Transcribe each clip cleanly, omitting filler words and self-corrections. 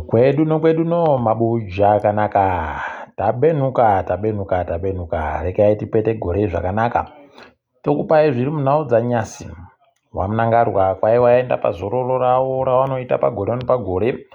Kwedu nokwedu no mabuja akanaka. Tabenuka, tabenuka, tabenuka. Rekai tipete gore zvakanaka. Tokupai zviri munhau dzanyasi. VaMnangagwa kwai vaenda pazororo ravo ravanoita pagore nepagore.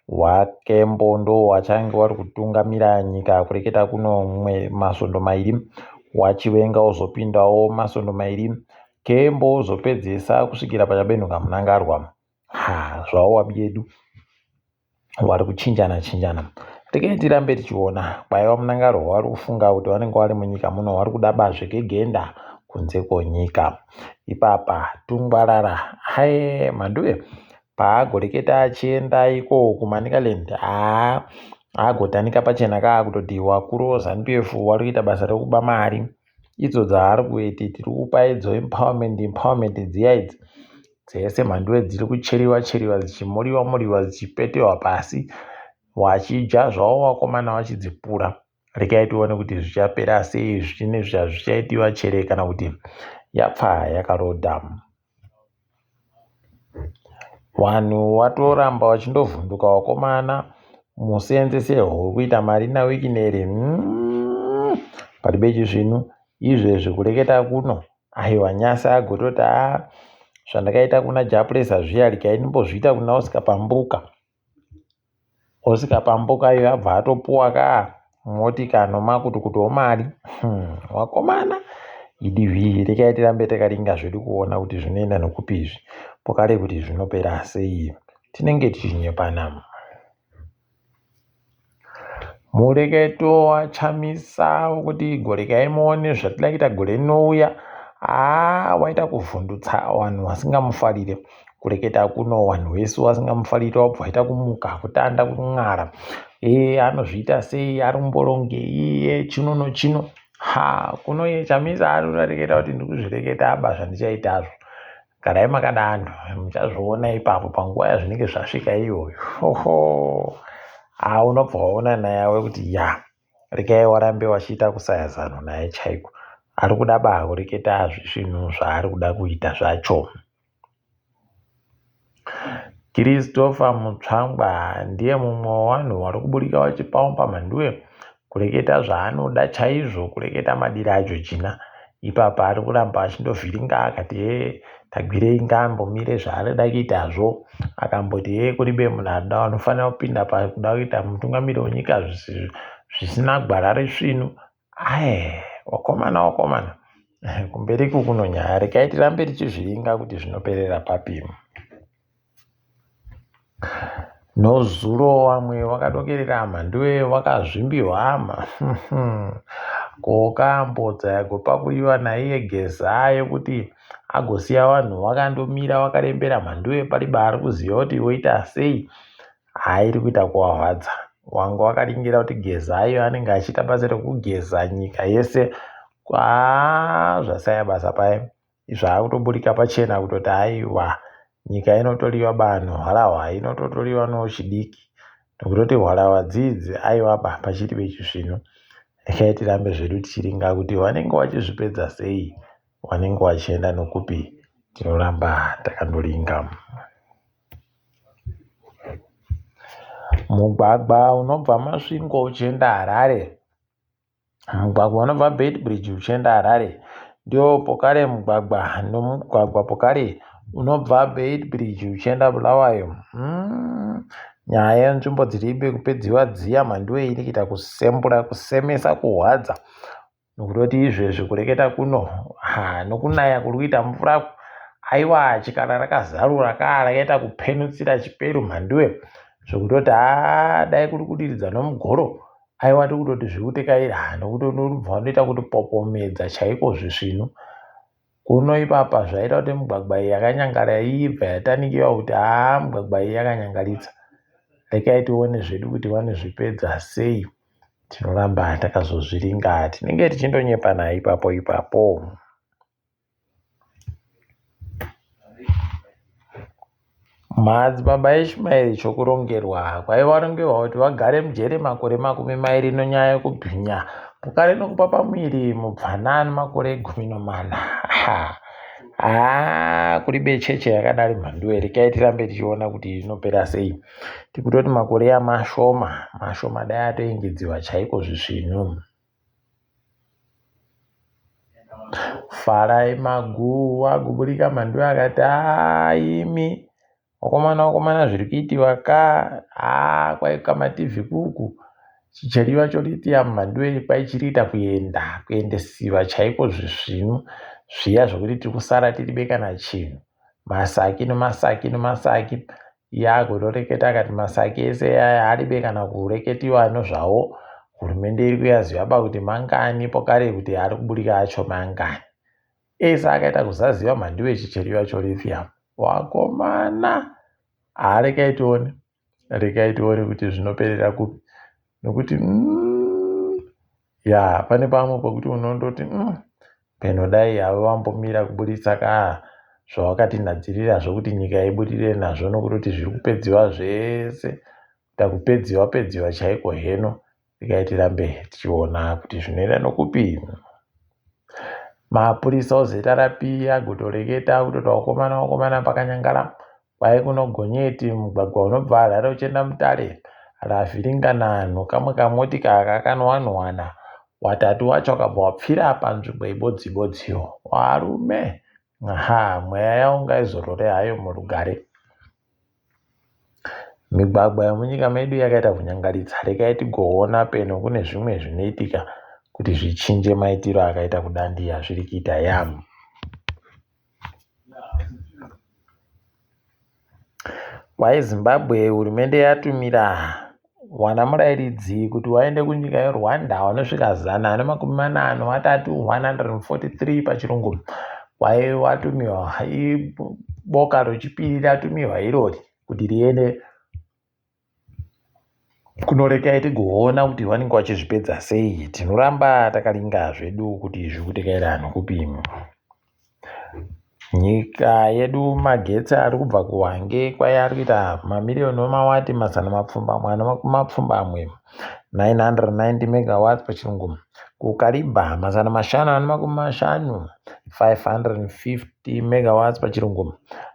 VaKembo ndovachange vari kutungamira nyika kureketa kuno masvondo mairi. VaChiwenga vozopindawo masvondo mairi. Kembo ozopedzesa kusvikira pachabenhuka Mnangagwa. Ha, zvavo wabiyedu vari kuchinjana chinjana. Regai tirambe tichiona kwaiva Mnangagwa vari kufunga kuti vanenge vari munyika muno vari kuda bazve kegenda kunze kwenyika. Ipapa tungwarara haye mhanduwe paagoreketa achienda iko kuManicaland haa agotanika pachena kaakutoti wakuru weZanu PF wari kuita basa rekuba mari idzo dzaari kuiti tiri kupa idzo empowerment empowerment dziya idzi dzese mhanduwe dziri kucheriwa cheriwa dzichimoriwa moriwa dzichipetewa pasi wachidya zvavo vakomana vachidzipura. Regai tione kuti zvichapera sei zvichine zvazvichaitiwa chere kana kuti yapfa yakarodha. Vanhu watoramba vachindovhunduka vakomana museenzeserwo wekuita mari naWicknell. Paribe chisvinu izvezvi kureketa kuno aiwa Nyasa agototi haa zvandakaita kuna Japresa zviya regai ndimbozviita kuna Oscar Pambuka. Oscar Pambuka iyo abva atopuwa ka motika nomakutukutu omari. Wakomana idivhi regai tirambe takaringa zvedu kuona kuti zvinoenda nokupi izvi pokare kuti zvinopera sei tinenge tichinyepana. Mureketo waChamisa wekuti gorekai muone zvatida kuita gore rinouya haa waita kuvhundutsa vanhu vasingamufarire. Kureketa kuno vanhu vese vasingamufarire wabva waita kumuka kutanda kun'ara. Ee anozviita sei ari kumborongei iye chino nochino. Ha kuno iye Chamisa ari kutoreketa kuti ndiri kuzvireketa aba zvandichaitazvo. Garai makadaro muchazviona ipapo panguva yazvinenge zvasvika iyoyo. Hoho haa unobva waona naye kuti ya regai warambe wachiita kusaya zano naye chaiko. Ari kuda ba kureketa zvinhu zvaari kuda kuita zvacho. Christopher Mutsvangwa ndiye mumwe wevanhu vari kuburika vachipaumba mhanduwe kureketa zvaanoda chaizvo kureketa madiro aJojina. Ipapa ari kuramba achindovhiringa akati hee Tagwirei ngaambomire zvaanoda kuitazvo. Akamboti hee kuribe munhu anofanira kupinda pakuda kuita mutungamiri wenyika zvisina gwara resvinu. Aye wakomana wakomana kumberiku kuno nyaya regai tirambe tichizviringa kuti zvinoperera papi. Nozuro vamwe vakadokerera mhanduwe vakazvimbiwa hama ko mbodza yagopakuiwa naiye Geza yekuti agosiya vanhu vakandomira vakarembera mhanduwe pariba ari kuziva kuti voita sei haa iri kuita kuvarwadza. Wanga wakaringira kuti Geza iyo anenge achiita basa rekugeza nyika yese haa zvasaya basa paye zvakutoburika pachena kutoti aiwa nyika inotoriwa banhu harahwa inototoriwa nochidiki nokutoti hwarahwa dzidzi aiwa ba pachiri vechizvino rekai tirambe zvedu tichiringa kuti vanenge vachizvipedza sei vanenge vachienda nokupi tinoramba takandoringa. Mugwagwa unobva Masvingo uchienda Harare. Mugwagwa unobva Beitbridge uchienda Harare ndiwo pokare mugwagwa nomugwagwa pokare unobva Beitbridge uchienda Bulawayo. Nyaya yenzvimbo dziri kupedziwa dziya mhanduwe iri kuita kusembura kusemesa kuhwadza nokutoti izvezvi kureketa kuno ha nokunaya kuri kuita mvura aiwa chikara rakazarura kaa rakaita kupenutsira chiperu mhanduwe zvekutoti haa dai kuri kudiridza nomugoro aiwa tiri kutoti zviri kutekaira nokuti unobva wandoita kuti popomedza chaiko zvisvinu. Kuno ipapa zvaita kuti migwagwa iyi yakanyangara iyi ibva yatanikiwa kuti haa migwagwa iyi yakanyangaritsa. Regai tione zvedu kuti vanozvipedza sei. Tinoramba takazozviringa tinenge tichindonyepana ipapo ipapo. Madzibaba Ishmaeri chokurongerwa kwaivarongerwa kuti vagare mujeri makore 20 nenyaya yekubhinya pokare nokupa pamuviri mubvana ane makore 14. Haa kuri becheche yakadari mhanduwe rekai tirambe tichiona kuti inopera sei. Tikutoti makore amashoma mashoma dai atoengedziwa chaiko zvisvinu. Farai Maguwu aguburika mhanduwe akati haa imi Vakomana vakomana zviri kuitiwa ka haa kwai kamativi kuku chicheriwa cholithium mhanduwe kwai chiriita kuenda kuendesiwa chaiko zvisvinu zviya zvokuti tiri kusara tiribe kana chinhu masaki nomasaki nomasaki iye agotoreketa akati masaki ese aya aribe kana kureketiwa nozvawo hurumende iri kuyaziva ba kuti mangani pokare kuti ari kuburika acho mangani Ese akaita kuzaziva mhanduwe chicheriwa cholithium. Wakomana. Haa rekai tione. Rekai tione kuti zvinoperera kupi. Nokuti ya pane pamwe pekuti unondoti peno dai havo vambomira kuburitsa ka zvawakatinhadzirira zvokuti nyika ibudirire nazvo nokutoti zviri kupedziwa zvese kuita kupedziwa pedziwa chaiko heno Regai tirambe tichiona kuti zvinoenda nokupi. Mapurisa oZRP agotoreketa kutoti vakomana vakomana pakanyangara kwai kuno gonyeti mugwagwa unobva Harare uchienda Mutare ravhiringana nokamwe kamotika kakanowanwana watatu wacho wakabva wapfira panzvimbo ibodzi bodziyo varume aha mweya yavo ngaizorore hayo murugare. Migwagwa yemunyika medu yakaita kunyangaritsa. Regai tigoona peno kune zvimwe zvinoitika kuti zvichinje maitiro akaita kudandiya zviri kuita yam. Kwai Zimbabwe hurumende yatumira wana murairidzi kuti waende kunyika yeRwanda wanosvika 143 143 pachirungu kwai watumiwa iboka rochipiri ratumiwa irori kuti riende kunorekai tigoona kuti vanenge vachizvipedza sei tinoramba takaringa zvedu kuti zvikuti kaira nokupi Nyika yedu magetsi ari kubva kuHwange kwai ari kuita mamiriyoni emawati 787, 990 megawatts pachirungu. KuKariba 550, 550 megawatts pachirungu.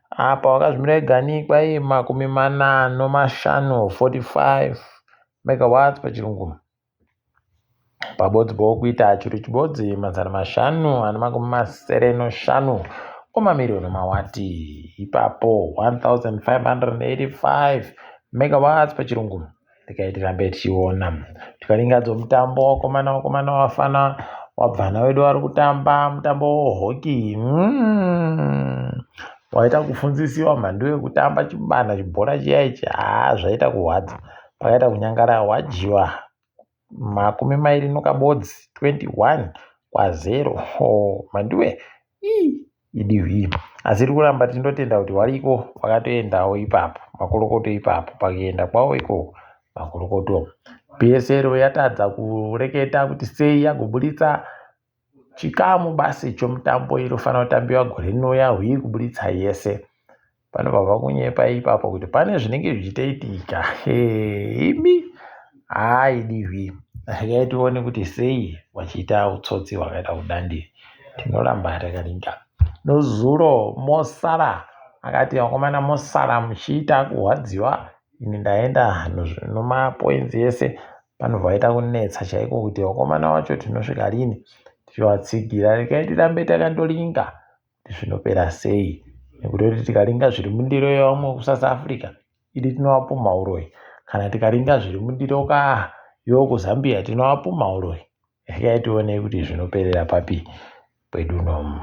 Apa wakazvimira igani kwai 45, 45 megawatts pachirungu. Pabodzi pokuita churu chibodzi 575 omamiriyoni mawati ipapo 1585 megawatts pachirungu tikai tirambe tichiona tikaringa dzomutambo wakomana wakomana wafana wabvana wedu vari kutamba mutambo wehockey Waita kufunzisiwa mhandu yekutamba chibana chibhora chiya ichi haa zvaita kurwadza pakaita kunyangara wadyiwa 21 21 kwazero oh, mhanduwe ii idihwi asi tiri kuramba tindotenda kuti wariko wakatoendawo ipapo makorokoto ipapo pakuenda kwavo ikoko makorokoto PSL yatadza kureketa kuti sei yagoburitsa Chikamu basi chomutambo inofanira kutambiwa gore rinouya hwii kuburitsa yese. Panobva pakunyepa ipapo kuti pane zvinenge zvichitoitika. Imi haaidi hwii. Regai tione kuti sei vachiita utsotsi hwakaita kudandi. Tinoramba takaringa. Nozuro Mosara akati vakomana mosara muchiita kurwadziwa ini ndaenda nomapoinzi ese Panobva paita kunetsa chaiko kuti vakomana vacho tinosvika rini tichivatsigira. Regai tirambe takandoringa kuti zvinopera sei nekutoti tikaringa zviri mundiro yevamwe kuSouth Africa idi tinovapumha uroyi. Kana tikaringa zviri mundiro ka yokuZambia tinovapumha uroyi. Regai tione kuti zvinoperera papi kwedu uno.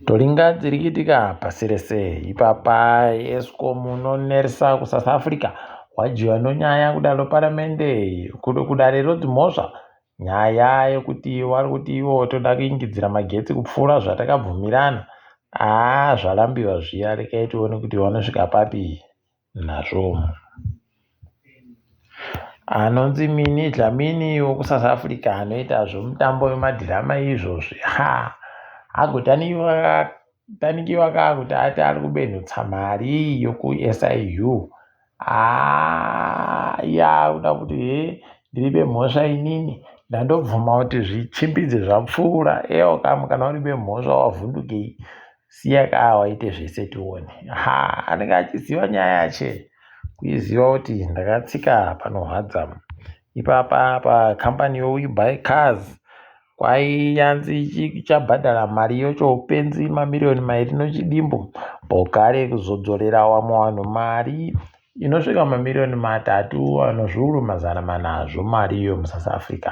Toringa dziri kuitika pasi rese ipapa Eskom unonersa kuSouth Africa wadyiwa nonyaya kudaro paramende kudare rodzimhosva nyaya yekuti wari kuti ivo toda kuingidzira magetsi kupfuura zvatakabvumirana haa zvarambiwa zviya regai tione kuti vanosvika papi nazvo. Anonzi Minnie Dlamini wekuSouth Africa anoita zvemutambo wemadhirama izvozvi ha agotanikiwa ka kuti ati ari kubenhutsa mari yokuSIU haa iye akuda kuti he ndiripe mhosva inini Ndandobvuma kuti zvichimbidze zvapfuura. Ewo kamwe kana uri vemhosva wavhundukei. Siya ka waite zvese tione. Ha anenge achiziva nyaya yache. Kuiziva kuti ndakatsika panorwadza. Ipapa pakambani yeWe Buy Cars kwai yanzi ichabhadhara mari yochoupenzi mamiriyoni mairi nochidimbu pokare kuzodzorera vamwe vanhu mari inosvika mamiriyoni matatu anozviuru mazana manazvo mari iyo muSouth Africa.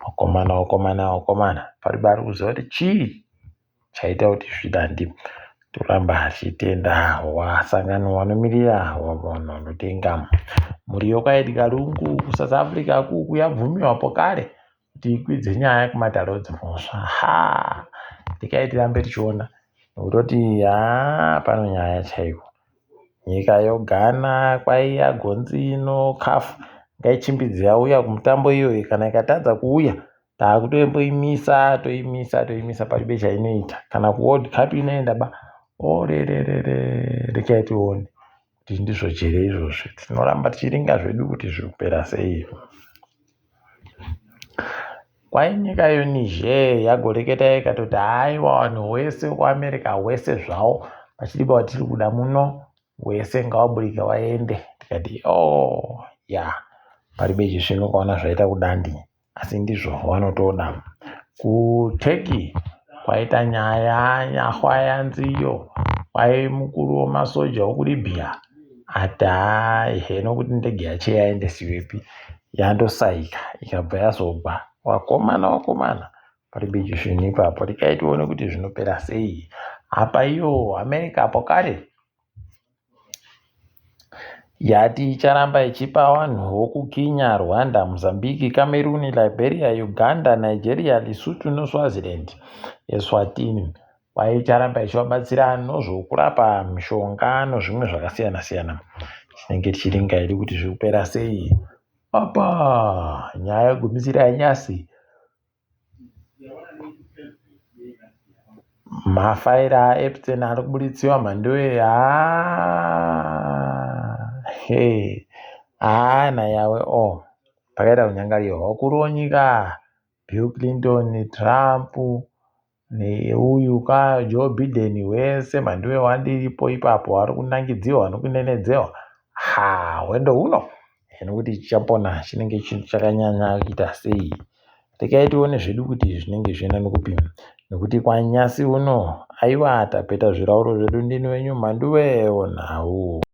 Vakomana, vakomana, vakomana, pari bari kuziva kuti chii chaita kuti zvidandi. Toramba tichitenda wasangano wanomirira vanhu vanotenga muriwo kwaEdgar Lungu kuSouth Africa kuku yabvumiwa pokare kuti ikwidze nyaya kumatare edzimhosva. Ha, regai tirambe tichiona nokutoti haa pano nyaya chaiko. Nyika yoGhana kwaiya gonzi ino CAF ngaichimbidze yauya kumutambo iyoyi kana ikatadza kuuya takutoimboimisa toimisa toimisa paribe chainoita kana kuWorld Cup inoenda ba orererere regai tione kuti ndizvo chere izvozvi tinoramba tichiringa zvedu kuti zvikupera sei. Kwai nyika yoNiger yagoreketa ikatoti haiwa vanhu wese wekuAmerica wese zvawo pachiripo watiri kuda muno wese ngawaburike waende. Tikati oh ya paribe chisvinu ukaona zvaita kudandi asi ndizvo vanotoda. KuTurkey kwaita nyaya nyahwa yanziyo kwai mukuru wemasoja wekuLibya ati hai heno kuti ndege yacho yaendesiwepi yandosaika ikabva yazogwa. Wakomana wakomana paribe chisvinu ipapo regai tione kuti zvinopera sei. Apa iyo America apo kare yati icharamba ichipa vanhu vokuKenya, Rwanda, Mozambique, Cameroon, Liberia, Uganda, Nigeria, Lesotho neSwaziland, Eswatini. Kwaicharamba ichivabatsira nozvokurapa mishonga nozvimwe zvakasiyana-siyana. Tinenge tichiringa hedu kuti zviri kupera sei. Apa nyaya yegumisira yanyasi. Mafaira aEpstein ari kuburitsiwa mhanduwe haa hey haa nayawe o oh. Pakaita kunyangarirwa vakuru venyika Bill Clinton, Trump neuyu ka Joe Biden wese mhanduwe wandiripo ipapo vari kunangidziwa nokunenedzewa ha hwendo huno nekuti chichapona chinenge chakanyanya kuita sei. Regai tione zvedu kuti zvinenge zvichienda nekupi nekuti kwanyasi uno aiwa tapeta zvirauro zvedu ndini wenyu mhanduwe nhau.